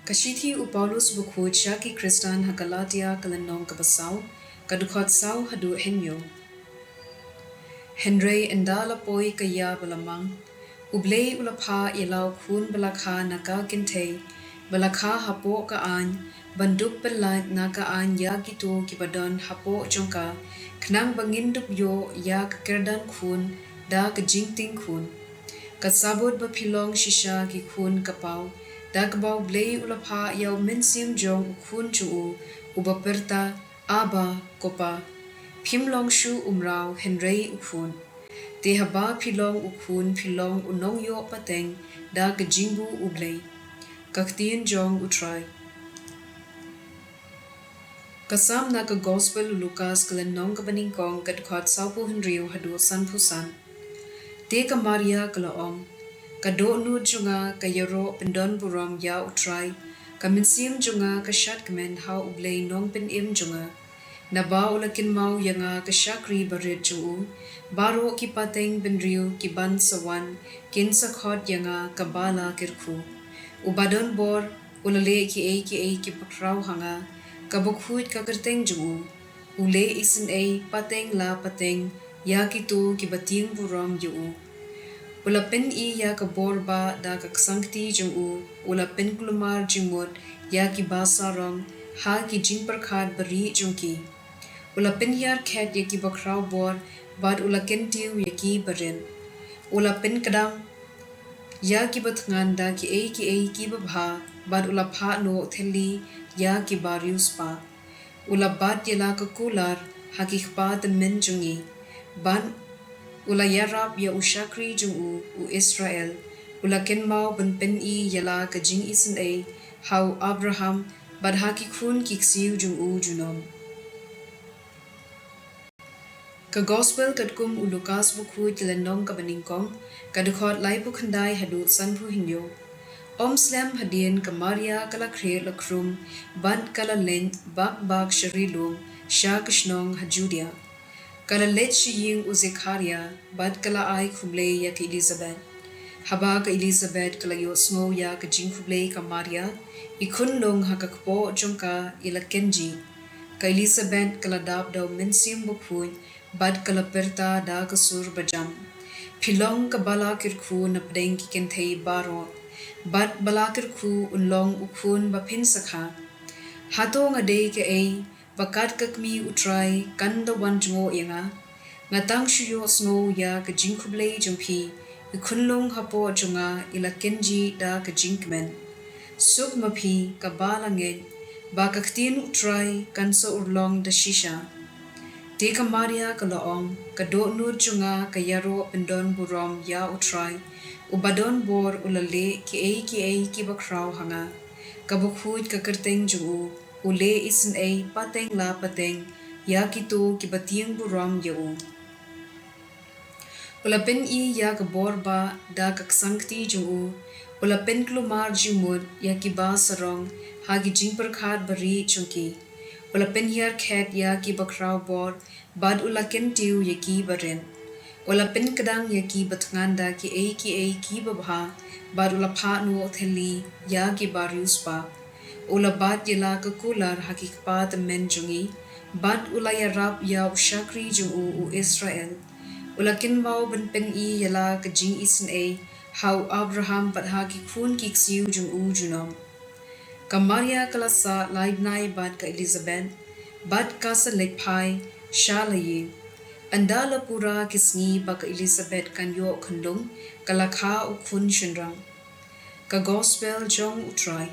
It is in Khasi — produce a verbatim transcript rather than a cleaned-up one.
Ka shithi u Paulus bakhuid sha ki Khristan ha Galatia ka lynnong kaba saw, ka dkhot saw haduh hynñiew. Hynrei ynda la poi ka ïa ba la mang, U Blei u la phah ïa la u khun ba la kha na ka kynthei, ba la kha hapoh ka aiñ, ban dup pyllait na ka aiñ ïa kito kiba don hapoh jong ka, khnang ba ngin dup ïoh ïa ka kyrdan khun da ka jingtieng khun. Ka sabut ba phi long shisha ki khun ka paw, da kaba U Blei u la phah ïa u mynsiem jong u khun jong u, uba pyrta, Abba, Ko Pa. Phim long shuh u mraw hynrei u khun. Te haba phi long u khun phi long u nongïoh pateng da ka jingbuh U Blei. Ka ktien jong U Trai. Ka sam na ka Gospel u Lukas ka lynnong kaba nyngkong ka dkhot sawphew hynriew haduh sanphew san. Te ka Maria ka la ong, ka dohnud jong nga ka ïaroh pyndon burom ïa U Trai, ka mynsiem jong nga ka shad kmen ha U Blei Nongpynim jong nga. Naba u la kynmaw ïa nga ka shakri barit jong u, baroh ki pateng bynriew ki ban sa wan kin sa khot ïa nga kaba la kyrkhu. Uba don bor u la leh kiei kiei kiba khraw ha nga, kaba khuid ka kyrteng jong u. U leh isynei pateng la pateng ïa kito kiba tieng burom ïa u. U la pyni ïa ka bor ba da ka ksangkti jong u, u la pynkulmar jingmut ïa kiba sarong ha ki jingpyrkhat barieh jong ki. U la pynhiar khet ïa kiba khraw bor, bad u la kyntiew ïa ki barit. U la pynkdang ïa kiba thngan da kiei kiei kiba bha, bad u la phah noh thylli ïa kiba riewspah. U la bat ïa la ka kular ha ki kpa tymmen jong ngi. Ban u la ïarap ïa u shakri jong u, u Israel. U la kynmaw ban pyni ïa la ka jingisynei ha u Abraham, bad ha ki khun ki ksiew jong u junom. Ka Gospel katkum u Lukas bakhuid ka lynnong kaba nyngkong, ka dkhot laiphew khyndai haduh sanphew hynñiew. Ym slem hadien ka Maria ka la khrieh la khrum, bad ka la leit bak bak sha ri lum, sha ka shnong ha Judia. Ka la leit sha ïing u Zekharia, bad ka la ai khublei ïa ka Elizabeth. Haba ka Elizabeth ka la ïohsngew ïa ka jingkhublei ka Maria, i khunlung ha ka kpoh jong ka i la kynjih. Ka Elizabeth ka la dap da u Mynsiem Bakhuid, bad ka la pyrta da ka sur bajam. Phi long kaba la kyrkhu napdeng ki kynthei baroh. Bad ba la kyrkhu un long u khun ba phin sa kha. Hato nga dei kaei, ba kat ka kmie U Trai kan da wan jngoh ïa nga? Nga tang shu ïohsngew ïa ka jingkhublei jong phi, i khunlung hapoh jong nga i la kynjih da ka jingkmen. Suk ma phi kaba la ngeit, ba ka ktien U Trai kan sa urlong da shisha. Te ka Maria ka la ong, ka dohnud jong nga ka ïaroh pyndon burom ïa U Trai, uba don bor u la leh kiei kiei kiba khraw ha nga. Kaba khuid ka kyrteng jong u, u leh isynei pateng la pateng ïa kito kiba tieng burom ïa u. U la pyni ïa ka bor ba da ka ksangkti jong u, u la pynkulmar jingmut ïa kiba sarong ha ki jingpyrkhat barieh jong ki. U la pynhiar khet ïa kiba khraw bor, bad u la kyntiew ïa ki barit. U la pynkdang ïa kiba thngan da kiei kiei kiba bha, bad u la phah noh thylli ïa kiba riewspah. U la bat ïa la ka kular ha ki kpa tymmen jong ngi, bad u la ïarap ïa u shakri jong u, u Israel. U la kynmaw ban pyni ïa la ka jingisynei ha u Abraham bad ha ki khun ki ksiew jong u junom. Ka Maria ka la sah lai bnai bad ka Elizabeth, bad ka sa leit phai sha la ïing. Ynda la pura ki sngi ba ka Elizabeth kan ïoh khunlung, ka la kha u khun shynrang. Ka Gospel jong U Trai.